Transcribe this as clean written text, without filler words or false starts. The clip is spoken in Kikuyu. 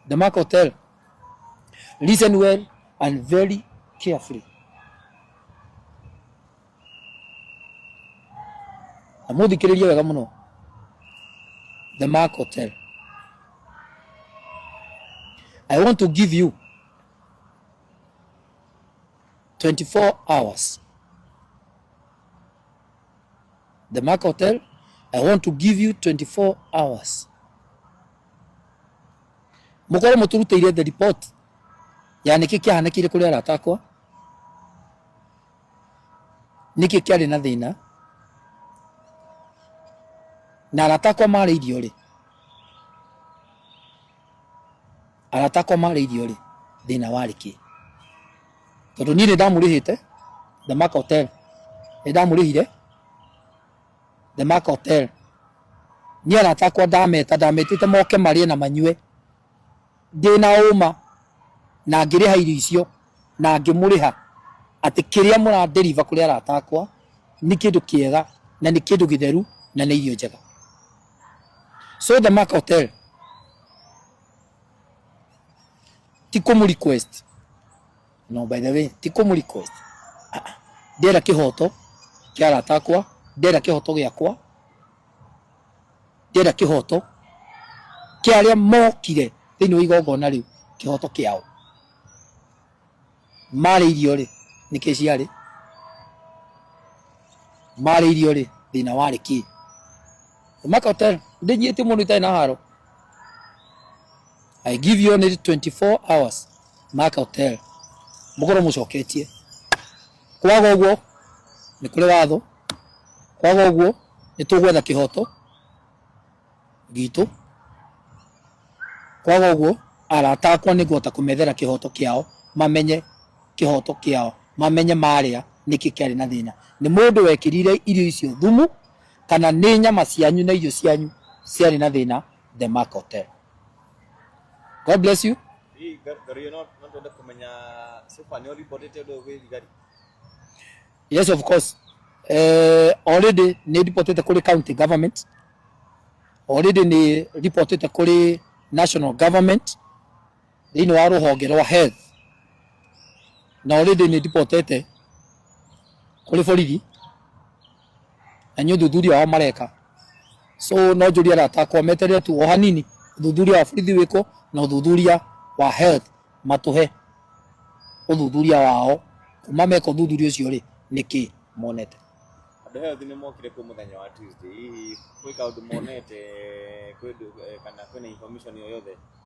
The Mark Hotel, listen well and very carefully. Na mũthikĩrĩrie wega mũno. The Mark Hotel, I want to give you 24 hours. The Mark Hotel, I want to give you 24 hours. Mũkorwo mũtũrutĩire the report ya nĩkĩ kĩahanĩkire kũrĩ arata akwa, nĩkĩ kĩarĩ na thĩna, na arata akwa marĩ irio rĩ, arata akwa marĩ irio rĩ, thĩna warĩ kĩ? Tondũ niĩ nĩ ndamũrĩhĩte The Mark Hotel, nĩ ndamũrĩhire The Mark Hotel. Niĩ arata akwa ndameta, ndametĩte moke marĩe na manyue, ndĩna ũma na ngĩrĩha irio icio na ngĩmũrĩha atĩ kĩrĩa mũra deliver kũrĩ arata akwa nĩ kĩndũ kĩega na nĩ kĩndũ gĩtheru na nĩ irio njega. So The Mark Hotel, ti kũmũ request, no, by the way, ti kũmũ request. Ah, ah. Ndĩrenda kĩhoto kĩa arata akwa, ndĩrenda kĩhoto gĩakwa, ndĩrenda kĩhoto kĩa arĩa mokire thĩinĩ wa igongona rĩu, kĩhoto kĩao. Marĩ irio rĩ, nĩkĩ ciarĩ? Marĩ irio rĩ, thĩna warĩ kĩ? The Mark Hotel, ndĩnyiĩtie mũndũ itarĩ na haro. I give you only 24 hours, Mark Hotel, mũkorwo mũcoketie. Kwaga ũguo nĩ kũrĩ watho, kwaga ũguo nĩ tũgwetha kĩhoto gitũ, kwaga ũguo arata akwa nĩ ngũhota kũmethera kĩhoto kĩao, mamenye kĩhoto kĩao, mamenye marĩa nĩkĩ kĩarĩ na thĩna, nĩ mũndũ wekĩrire irio icio thumu kana nĩ nyama cianyu na irio cianyu ciarĩ na thĩna. The Mark Hotel, God bless you. Hihi Ngaruiyo, no twende kũmenya so far nĩ ũribotĩte ũndũ ũyũ gwĩ thigari? Yes, of course. Already nĩ ripotete kũrĩ county government, already nĩ ripotete kũrĩ national government thĩinĩ wa rũhonge rwa health, na already nĩ ripotete kũrĩ borithi na nĩ ũthuthuria wao mareka. So no njũrie arata akwa meterere tu o hanini, ũthuthuria wa borithi wĩkwo na ũthuthuria wa health matũhe ũthuthuria wao. Kuma meka ũthuthuria ũcio rĩ, nĩkĩ monete? Andũ health nĩ mokire kũu mũthenya wa Tuesday. Hihi gwĩ kaũndũ monete, kwĩ kana kwĩna information o yothe?